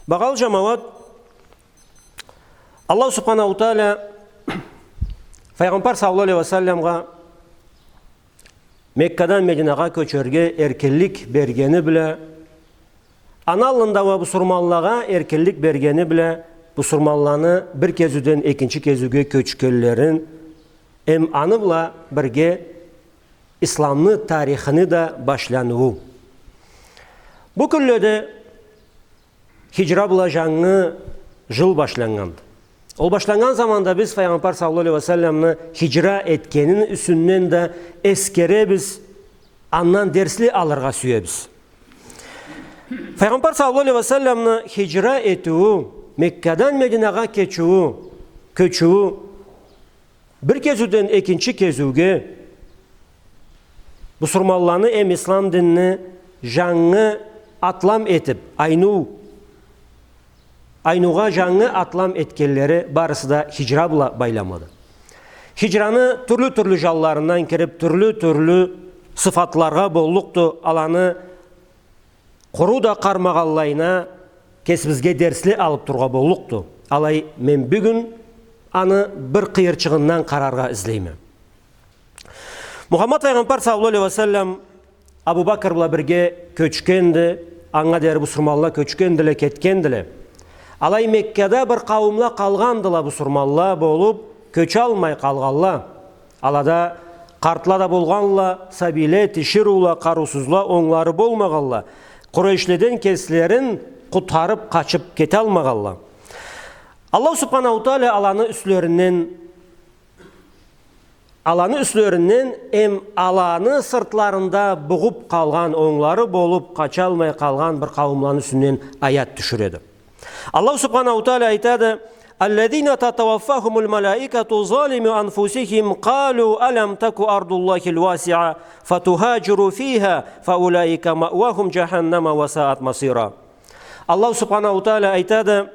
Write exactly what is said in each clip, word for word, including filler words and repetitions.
Багъалы джамауат, Аллаху Субханаху Тааля Файгъамбар саллаллаху алейхи ва салламгъа Меккадан Мединагъа кёчерге эркинлик бергени бла, аны аллында уа бусурманлагъа эркинлик бергени бла, бусурманланы бир кезиуден экинчи кезиуге кёчгенлерин, эм аны бла бирге исламны тарихини да башланыуу. Бу кюнледе хиджра бла джангы джыл башланнганды. Ол башланнган заманда биз Файгъамбар саллаллаху алейхи ва салламны хиджра этгенин юсюнден да эсгеребиз, андан дерсли алыргъа сюебиз. Файгъамбар саллаллаху алейхи ва салламны хиджра этиуу, Меккадан Мединагъа кечиуу, кёчюуу, бир кезиуден экинчи кезиуге бусурманланы эм ислам динни джангы атлам этип, айныу, айныугъа джангы атлам этгенлери барысы да хиджра бла байламлыды. Хиджраны тюрлю-тюрлю джанларындан кирип, тюрлю-тюрлю сыфатларгъа боллукъду, аланы къуру да къармагъанлайына кесибизге дерсли алып тургъа боллукъду. Алай мен бюгюн аны бир къыйырчыгъындан къараргъа излейме. Мухаммад Файгъамбар саллаллаху алейхи ва саллам Абу Бакр бла бирге кёчгенди, анга дери бусурманла кёчгендиле, кетгендиле. Алай Меккада бир къауумла къалгъандыла, бусурманла болуп, кёчалмай къалгъанла. Алада къартла да болгъанла, сабийле, тиширыула, къарыусузла, онглары болмагъанла. Къурейшледен кеслерин къутарып, къачып кеталмагъанла. Аллаху Субханаху Тааля аланы юслеринден, аланы юслеринден эм аланы сыртларында бугъуп къалгъан, онглары болуп, къачалмай къалгъан бир къауумланы юсюнден аят тюшюреди. Аллаху Субханаху Тааля айтады: «الذين تتوفاهم الملائكة ظالمي أنفسهم قالوا ألم تك أرض الله الواسعة فتهاجروا فيها فأولئك مأواهم جهنم وساءت مصيرا». Аллаху Субханаху Тааля айтады: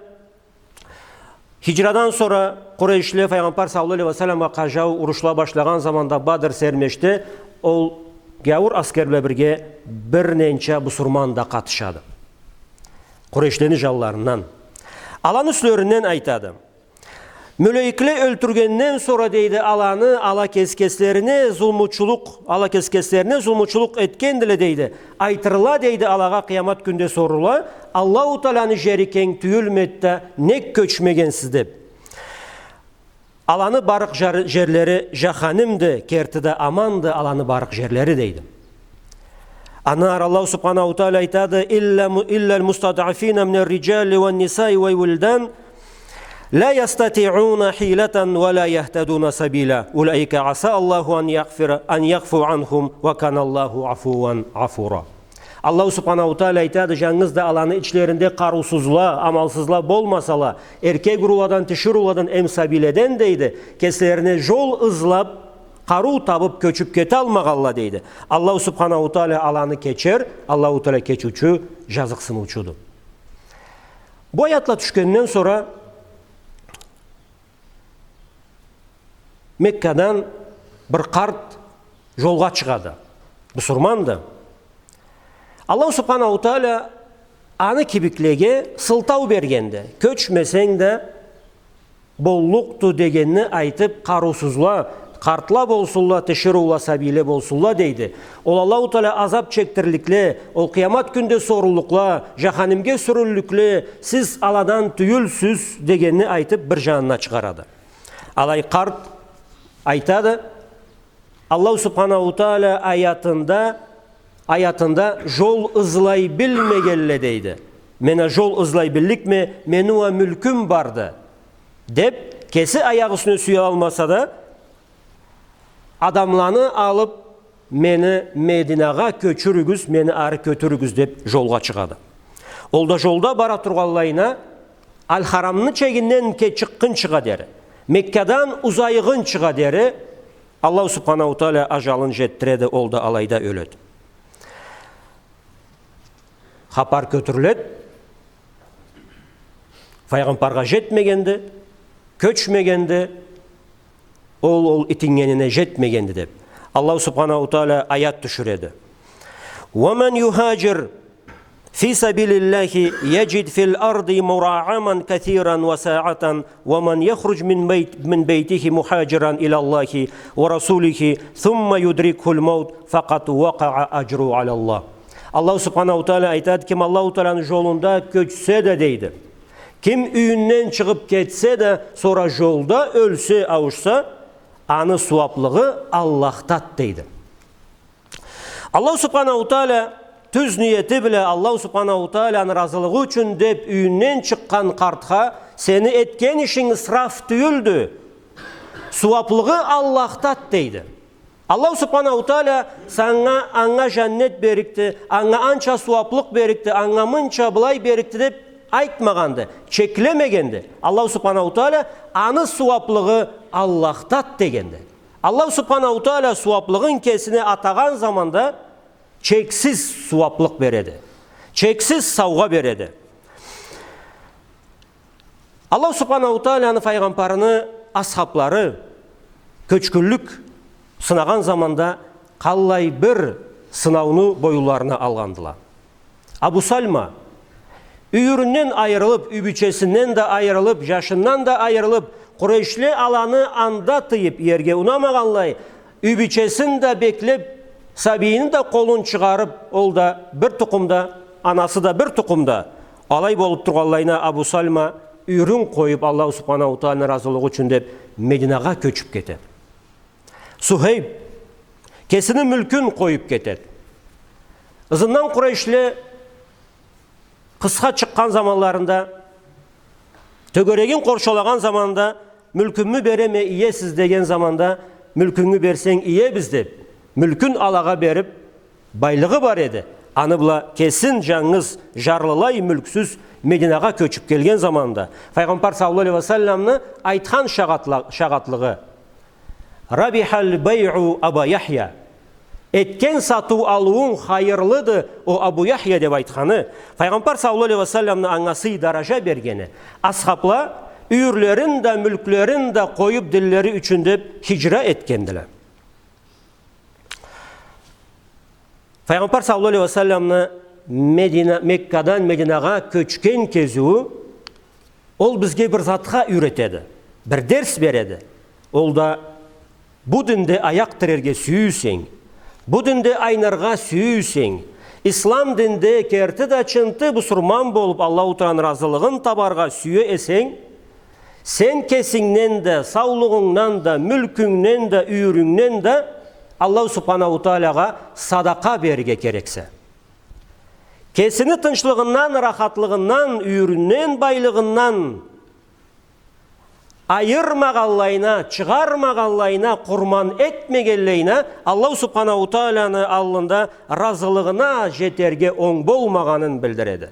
хиджрадан сора Къурейшле Файгъамбар саллаллаху алейхи ва салламгъа къажау урушла башлагъан заманда Бадр сермешде ол гяуур аскер бла бирге бир ненча бусурман да къатышады. Къурейшлени джанларындан. Аланы юслеринден айтады. Мёлекле ёлтюргенден сора, дейди, аланы, ала кес-, кеслерине зулмучулукъ, ала кес-, кеслерине зулмучулукъ этгендиле, дейди. Айтырла, дейди, алагъа къыямат кюнде сорула, Аллаху Тааланы джери кенг тюйюлмеди да, нек кёчмегенсиз деп. Аланы барыкъ джар-, джерлери джаханимди, керти да аманды аланы барыкъ джерлери, дейди. Андан ары Аллаху Субханаху Тааля айтады: «إلا م-، إلا المستضعفين من الرجال والنساء والولدان لا يستطيعون حيلة ولا يهتدون سبيلا أولئك عسى الله أن يغفر، أن يعفو عنهم وكان الله عفوا غفورا». Аллаху Субханаху Тааля айтады: «Джангыз да аланы ичлеринде къарыусузла, амалсызла болмасала, эркек урууладан, тиширыуладан эм сабийледен, дейди, кеслерине джол ызлап, къарыу табып кёчюп кеталмагъанла, дейди. Аллаху Субханаху Тааля аланы кечер, Аллаху Тааля кечиучю, джазыкъсыныучуду». Бу аятла тюшгенден сора Меккадан бир къарт джолгъа чыгъады. Бусурманды. Аллаху Субханаху Тааля аны кибиклеге сылтау бергенди. Кёчмесенг да боллукъду дегенни айтып, къарыусузла, къартла болсунла, тиширыула, сабийле болсунла, дейди. Ол Аллаху Тааля азап чекдирликле, ол къыямат кюнде соруллукъла, джаханимге сюрюллюкле, сиз аладан тюйюлсюз дегенни айтып, бир джанына чыгъарады. Алай къарт айтады, Аллаху Субханаху Тааля аятында, аятында джол ызлай билмегенле, дейди. Мен а джол ызлай билликме, мени уа мюлкюм барды, деп, кеси аякъ юсюне сюялмаса да, адамланы алып, мени Мединагъа кёчюрюгюз, мени ары кётюрюгюз деп джолгъа чыгъады. Ол да джолда бара тургъанлайына, Аль-Харамны чегинден ке-, чыкъгъынчыгъа дери, Меккадан узайгъынчыгъа дери Аллаху Субханаху Тааля аджалын джетдиреди, ол да алайда ёледи. Хапар кётюрюледи. Файгъамбаргъа джетмегенди, кёчмегенди, ол, ол итиннгенине джетмегенди деп. Аллаху Субханаху Тааля аят тюшюреди. «ومن يهاجر في سبيل الله يجد في الأرض مراغما كثيرا وسعة، ومن يخرج من بيت-، من بيته مهاجرا إلى الله ورسوله ثم يدركه الموت فقد وقع أجره على الله. Аллаху Субханаху Тааля айтады, ким Аллаху Тааланы жолунда кёчсе да, дейди, ким юйюнден чыгъып кетсе да, сора жолда ёлсе, ауушса, аны сууаплыгъы Аллахдады, дейди. Аллаху Субханаху Тааля тюз ниети бла, Аллаху Субханаху Тааляны ыразылыгъы ючюн деп юйюнден чыкъгъан къартха сени этген ишинг ысраф тюйюлдю, сууаплыгъы Аллахдады, дейди. Аллаху Субханаху Тааля санга, анга жаннет берикди, анга анча сууаплыкъ берикди, анга мынча былай берикди деп айтмагъанды, чеклемегенди. Аллаху Субханаху Тааля аны сууаплыгъы Аллахдады дегенди. Аллаху Субханаху Тааля сууаплыгъын кесине атагъан заманда чексиз сууаплыкъ береди. Чексиз саугъа береди. Аллаху Субханаху Тааляны файгъамбарыны асхаблары кёчгюнлюк сынагъан заманда къаллай бир сынауну боюнларына алгъандыла. Абу Сальма, юйюрюнден айырылып, юй бийчесинден да айырылып, жашындан да айырылып, Къурейшле аланы анда тыйып иерге унамагъанлай, юй бийчесин да беклеп, сабийини да къолун чыгъарып, ол да бир тукъумда, анасы да бир тукъумда. Алай болуп тургъанлайына Абу Сальма юйюрюн къоюп, Аллаху Субханаху Тааляны ыразылыгъы ючюн деп, Мединагъа кёчюп кетеди. Сухейб кесини мюлкюн къоюп кетеди. Ызындан Къурейшле къысха чыкъгъан заманларында, тёгерегин къоршалагъан заманда, мюлкюмю береме, иесиз деген заманда, мюлкюнгю берсенг, иебиз деп, мюлкюн алагъа берип, байлыгъы бар эди. Аны бла кесин жангыз, жарлылай мюлксюз Мединагъа кёчюп келген заманда, Файгъамбар саллаллаху алейхи ва салламны айтхан шагъатла-, шагъатлыгъы: «ربح البيع أبا يحيى». Этген сатыу-алыуунг хайырлыды, о Абу Яхья, деп айтханы, Файгъамбар саллаллаху алейхи ва салламны анга сый даража бергени, асхабла юйюрлерин да, мюлклерин да къоюп, динлери ючюн деп хижра этгендиле. Файгъамбар саллаллаху алейхи ва салламны Медина-, Меккадан Мединагъа кёчген кезиу, ол бизге бир затха юйретеди, бир дерс береди. Ол да, бу динде аякъ тирерге сюйюсенг, бу динде айныргъа сюйюсенг, ислам динде керти да чынты бусурман болуп, Аллаху Тааланы ыразылыгъын табаргъа сюе эсенг, сен кесингден да, саулугъунгдан да, мюлкюнгден да, юйюрюнгден да Аллаху Субханаху Таалагъа садакъа берирге керексе. Кесини тынчлыгъындан, рахатлыгъындан, юйюрюнден, байлыгъындан айырмагъанлайына, чыгъармагъанлайына, къурман этмегенлейине, Аллаху Субханаху Тааланы аллында ыразылыгъына жетерге онг болмагъанын билдиреди.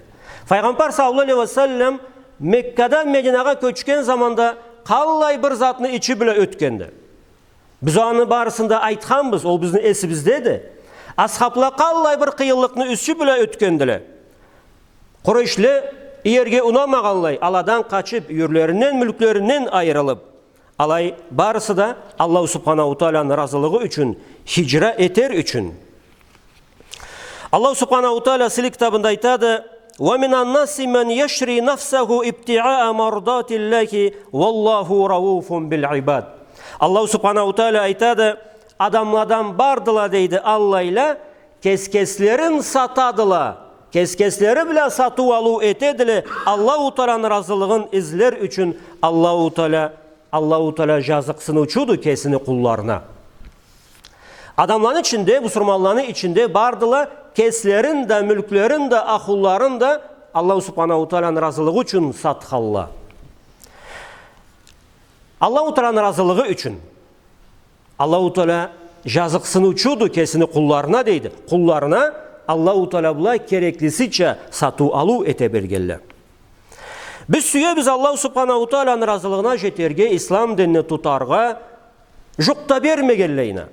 Файгъамбар саллаллаху алейхи ва саллам Меккадан Мединагъа кёчген заманда къаллай бир затны ичи бла ётгенди. Биз аны барысын да айтханбыз, ол бизни эсибиздеди. Асхабла къаллай бир къыйынлыкъны ичи бла ётгендиле. Къурейшле иерге унамагъанлай, аладан къачып, юйюрлеринден, мюлклеринден айырылып, алай барысы да Аллаху Субханаху Тааланы ыразылыгъы ючюн, хижра этер ючюн. Аллаху Субханаху Тааля сыйлы китабында айтады: «ومن الناس من يشري نفسه ابتغاء مرضات الله والله رؤوف بالعباد». Аллаху Субханаху Тааля айтады: «Адамладан бардыла, — дейди, — аллайла, кес-кеслерин сатадыла, кес-кеслери бла сатыу-алыу этедиле, Аллаху Тааланы ыразылыгъын излер ючюн». Аллаху Тааля, Аллаху Тааля жазыкъсыныучуду кесини къулларына. Адамланы ичинде, бусурманланы ичинде бардыла, кеслерин да, мюлклерин да, ахлуларын да Аллаху Субханаху Тааланы ыразылыгъы ючюн сатханла. Аллаху Тааланы ыразылыгъы ючюн. Аллаху Тааля жазыкъсыныучуду кесини къулларына, дейди. Къулларына Аллаху Тааля бла кереклисича сатыу-алыу эте билгенле. Биз сюебиз Аллаху Субханаху Тааланы ыразылыгъына жетерге, ислам динни тутаргъа, жукъ да бермегенлейине.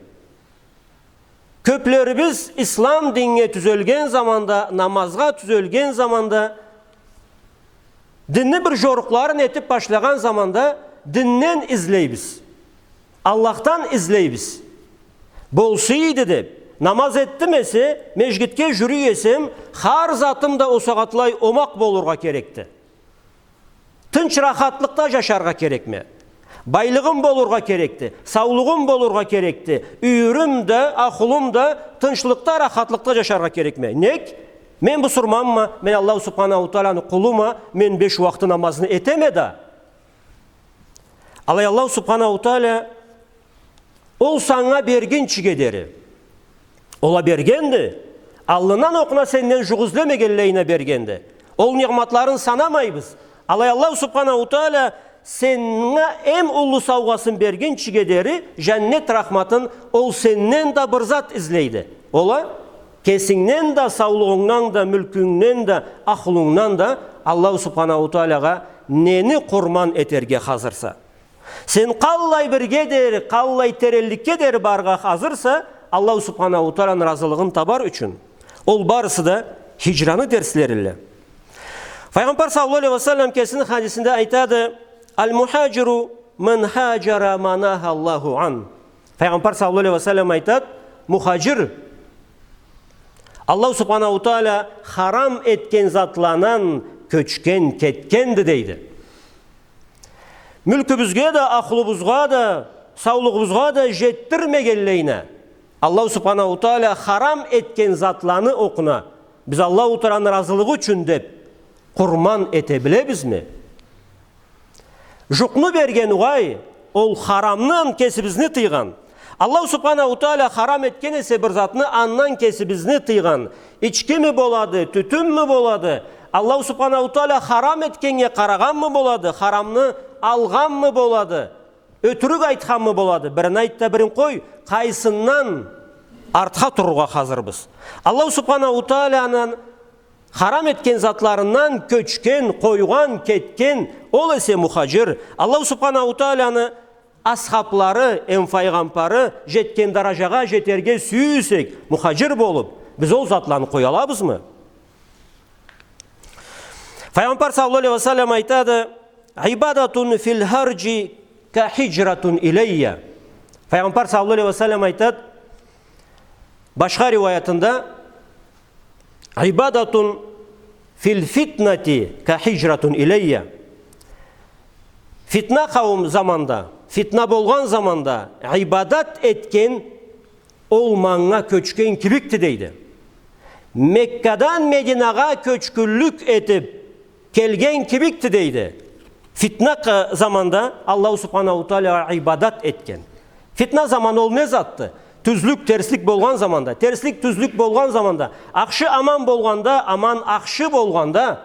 Кёплерибиз ислам динге тюзелген заманда, намазгъа тюзелген заманда, динни бир жорукъларын этип башлагъан заманда динден излейбиз, Аллахдан излейбиз. Болса эди деп, Намаз этдим эсе, межгитге жюрюй эсем, хар затым да ол сагъатлай омакъ болургъа керекди. Тынч, рахатлыкъда жашаргъа керекме. Байлыгъым болургъа керекди, саулугъум болургъа керекди, юйюрюм да, ахлум да тынчлыкъда, рахатлыкъда жашаргъа керекме. Нек? Мен бусурманма, мен Аллаху Субханаху Тааланы къулума, мен беш уакъты намазны этеме да. Алай Аллаху Субханаху Таала ол санга бергинчиге дери. Ол а бергенди. Аллындан окъуна сенден жукъ излемегенлейине бергенди. Ол ниъматларын санамайбыз. Алай Аллаху Субханаху Таала сеннге эм уллу саугъасын бергинчиге дери, жаннет рахматын, ол сенден да бир зат излейди. Ол а кесингден да, саулугъунгдан да, мюлкюнгден да, ахлунгдан да Аллаху Субханаху Таалагъа нени къурман этерге хазырса. Сен къаллай бирге дери, къаллай теренликге дери барыргъа хазырса, Аллаху Субханаху Тааланы разылыгъын табар ючюн. Ол барысы да хиджраны дерслериле. Файгъамбар саллаллаху алейхи ва саллам кесини хадисинде айтады: «Аль-мухаджиру ман хаджара ма нахаллаху ан». Файгъамбар саллаллаху алейхи ва саллам айтады: «Мухаджир, Аллаху Субханаху Таала харам этген затлардан кёчген, кетгенди», — дейди. Мюлкюбюзге да, ахлубузгъа да, саулугъубузгъа да жетдирмегенлейине, Аллаху Субханаху Таала харам этген затланы окъуна, биз Аллаху Тааланы разылыгъы ючюн деп, къурман эте билебизми? Жукъну берген угъай, ол харамдан кесибизни тыйгъан. Аллаху Субханаху Таала харам этген эсе бир затны, андан кесибизни тыйгъан. Ичкими болады, тютюнмю болады? Аллаху Субханаху Таала харам этгеннге къарагъанмы болады? Харамны алгъанмы болады? Ётюрюк айтханмы болады? Бирин айт да, бирин къой, къайсындан артха турургъа хазырбыз? Аллаху Субханаху Тааланы харам этген затларындан кёчген, къойгъан, кетген, ол эсе мухаджир. Аллаху Субханаху Тааланы асхаблары, эм файгъамбары жетген даражагъа жетерге сюйсек, мухаджир болуп, биз ол затланы къоялабызмы? Файгъамбар саллаллаху алейхи ва саллам айтады: «Ибадатун фил харджи ка хиджратун илейя». Файгъамбар саллаллаху алейхи ва саллам айтады, башха риуаятында: «Ибадатун фил фитнати ка хиджратун илейя». Фитна къауум заманда, фитна болгъан заманда ибадат этген, ол манга кёчген кибикди, дейди. Меккадан Мединагъа кёчгюнлюк этип келген кибикди, дейди. Фитна къы-, заманда Аллаху Субханаху Таалагъа ибадат этген. Фитна заманы ол не затды? Тюзлюк, терслик болгъан заманда, терслик, тюзлюк болгъан заманда, ахшы аман болгъанда, аман ахшы болгъанда,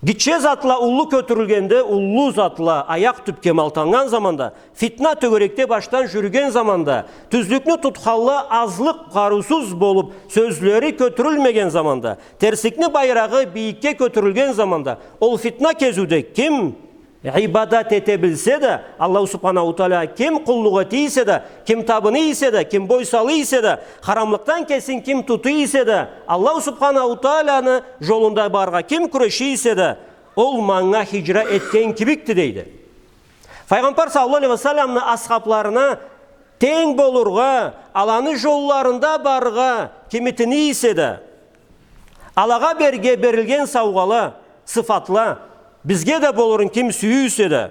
гитче затла уллу кётюрюлгенде, уллу затла аякъ тюпге малтаннган заманда, фитна тёгерекде башдан жюрюген заманда, тюзлюкню тутханла азлыкъ, къарыусуз болуп, сёзлери кётюрюлмеген заманда, терсликни байрагъы бийикге кётюрюлген заманда, ол фитна кезиуде ким ибадат эте билсе да, Аллаху Субханаху Таалагъа ким къуллукъ эте эсе да, ким табына эсе да, ким бой сала эсе да, харамлыкъдан кесин ким тута эсе да, Аллаху Субханаху Тааланы жолунда барыргъа ким кюреше эсе да, ол манга хиджра этген кибикди, дейди. Файгъамбар саллаллаху алейхи ва салламны асхабларына тенг болургъа, аланы жолларында барыргъа ким итине эсе да, алагъа берге берилген саугъала, сыфатла бизге да болурун ким сюйсе да,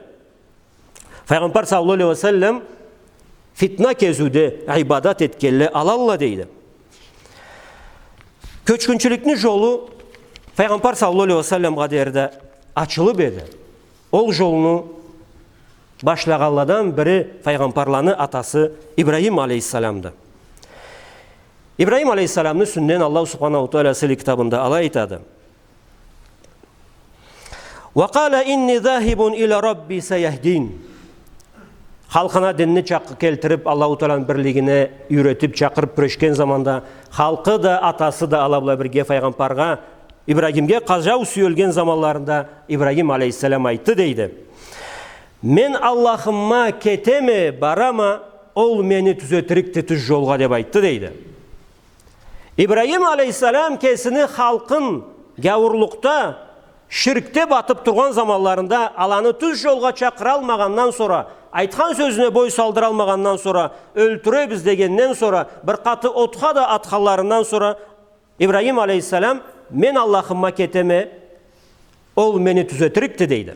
Файгъамбар саллаллаху алейхи ва саллам фитна кезиуде ибадат этгенле алалла, дейди. Кёчгюнчюлюкню жолу Файгъамбар саллаллаху алейхи ва салламгъа дери да ачылып эди. Ол жолну башлагъанладан бири файгъамбарланы атасы Ибрахим алейхиссаламды. Ибрахим алейхиссаламны юсюнден Аллаху Субханаху Таала сыйлы китабында алай айтады: «Ва къала инни захибун иля Рабби саяхдин». Халкъына динни чакъ-, келтирип, Аллаху Тааланы бирлигине юйретип, чакъырып кюрешген заманда, халкъы да, атасы да ала бла бирге файгъамбаргъа, Ибрахимге къажау сюелген заманларында Ибрахим алейхиссалам айтды, дейди: «Мен Аллахыма кетеме, барама, ол мени тюзетирикди тюз жолгъа», — деп айтды, дейди. Ибрахим алейхиссалам кесини халкъын гяуурлукъда, ширкде батып тургъан заманларында, аланы тюз джолгъа чакъыралмагъандан сора, айтхан сёзюне бой салдыралмагъандан сора, ёлтюребиз дегенден сора, бир къаты отха да атханларындан сора, Ибрахим алейхиссалам: «Мен Аллахыма кетеме, ол мени тюзетирикди», — дейди.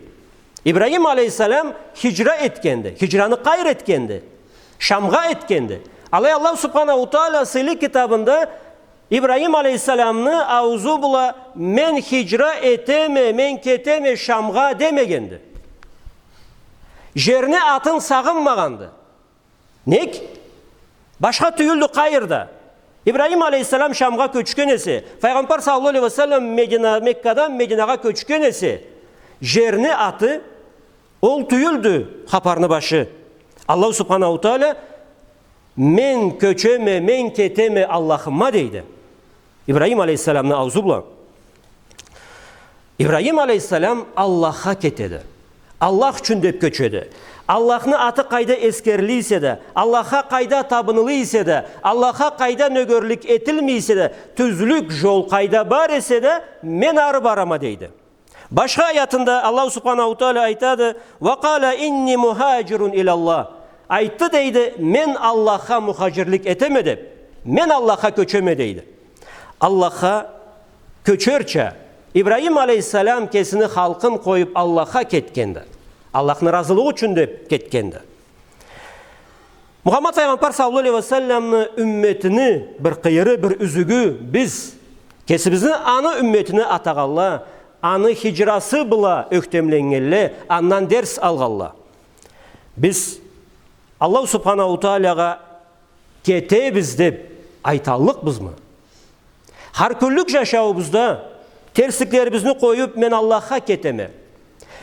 Ибрахим алейхиссалам хиджра этгенди, хиджраны къайры этгенди? Шамгъа этгенди. Алай Аллаху Субханаху Тааля сыйлы китабында Ибрахим алейхиссаламны ауузу бла: «Мен хиджра этеме, мен кетеме Шамгъа», — демегенди. Жерни атын сагъынмагъанды. Нек? Башха тюйюлдю къайры да. Ибрахим алейхиссалам Шамгъа кёчген эсе, Файгъамбар саллаллаху алейхи ва саллам Медина, Меккадан Мединагъа кёчген эсе, жерни аты ол тюйюлдю хапарны башы. Аллаху Субханаху Тааля: «Мен кёчеме, мен кетеме Аллахыма», — дейди. Ибрахим алейхиссаламны ауузу бла. Ибрахим алейхиссалам Аллахха кетеди. Аллах ючюн деп кёчеди. Аллахны аты къайда эсгериле эсе да, Аллахха къайда табыныле эсе да, Аллахха къайда нёгерлик этилмей эсе да, тюзлюк джол къайда бар эсе да, мен ары барама, дейди. Башха аятында Аллаху Субханаху Тааля айтады: «Ва къаля инни мухаджирун иляллах». Айтды, дейди: «Мен Аллахха мухаджирлик этеме», — деп. «Мен Аллахха кёчеме», — дейди. Аллахха кёчерча, Ибрахим алейхиссалам кесини халкъын къоюп Аллахха кетгенди. Аллахны разылыгъы ючюн деп кетгенди. Мухаммад Файгъамбар саллаллаху алейхи ва салламны умметини бир къыйыры, бир юзюгю биз. Кесибизни аны умметине атагъанла, аны хиджрасы бла ёхтемленнгенле, андан дерс алгъанла. Биз Аллаху Субханаху Таалягъа кетебиз деп айталлыкъбызмы? Хар кюнлюк джашауубузда терсликлерибизни къоюп, мен Аллахха кетеме.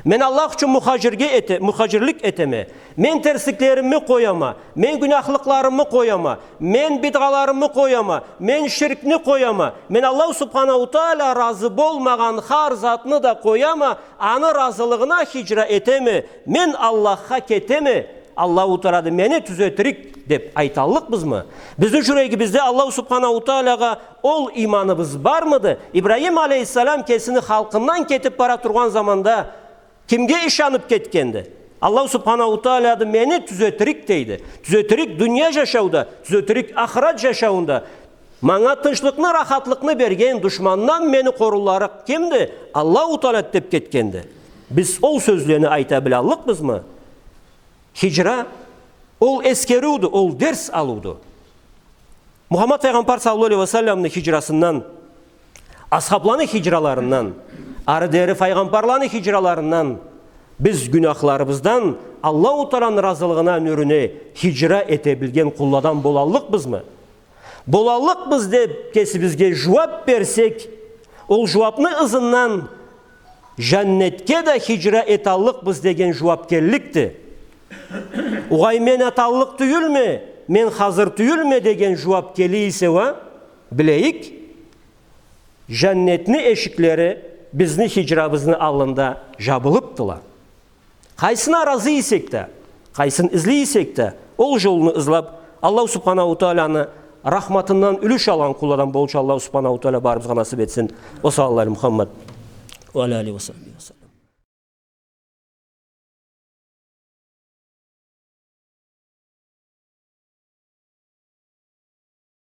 Мен Аллах ючюн мухаджирге эте-, мухаджирлик этеме. Мен терсликлерими къояма. Мен гюнахлыкъларымы къояма. Мен бидгъаларымы къояма. Мен ширкни къояма. Мен Аллаху Субханаху Тааля разы болмагъан хар затны да къояма. Аны разылыгъына хиджра этеме. Мен Аллахха кетеме. Аллаху Таалады мени тюзетирик деп айталлыкъбызмы? Бизни джюрегибизде Аллаху Субханаху Таалягъа ол иманыбыз бармыды? Ибрахим алейхиссалам кесини халкъындан кетип бара тургъан заманда кимге ышанып кетгенди? Аллаху Субханаху Таалады мени тюзетирик дейди. Тюзетирик дуния джашауда, тюзетирик ахырат джашауунда. Манга тынчлыкъны, рахатлыкъны берген, душмандан мени къорууларыкъ кимди? Аллаху Таалады деп кетгенди. Биз ол сёзлени айта билаллыкъбызмы? Хиджра, ол эсгериуду, ол дерс алыуду. Мухаммад Файгъамбар саллаллаху алейхи ва салламны хиджрасындан, асхабланы хиджраларындан, ары дери файгъамбарланы хиджраларындан, биз гюнахларыбыздан Аллаху Тааланы разылыгъына, нюрюне хиджра эте билген къулладан болаллыкъбызмы? Болаллыкъбыз деп кесибизге джууап берсек, ол джууапны ызындан джаннетге да хиджра эталлыкъбыз деген джууапкерликди. Угъай, мен эталлыкъ тюйюлме, мен хазыр тюйюлме деген джууап келе эсе уа, билейик, джаннетни эшиклери бизни хиджрабызны аллында джабылыпдыла. Къайсына разы эсек да, къайсын излей эсек да, ол джолну ызлап, Аллаху Субханаху Тааляны рахматындан юлюш алгъан къулладан болурча Аллаху Субханаху Тааля барыбызгъа насып этсин. Ва саллаллаху аля Мухаммад ва аля алихи ва сахбихи ва саллам.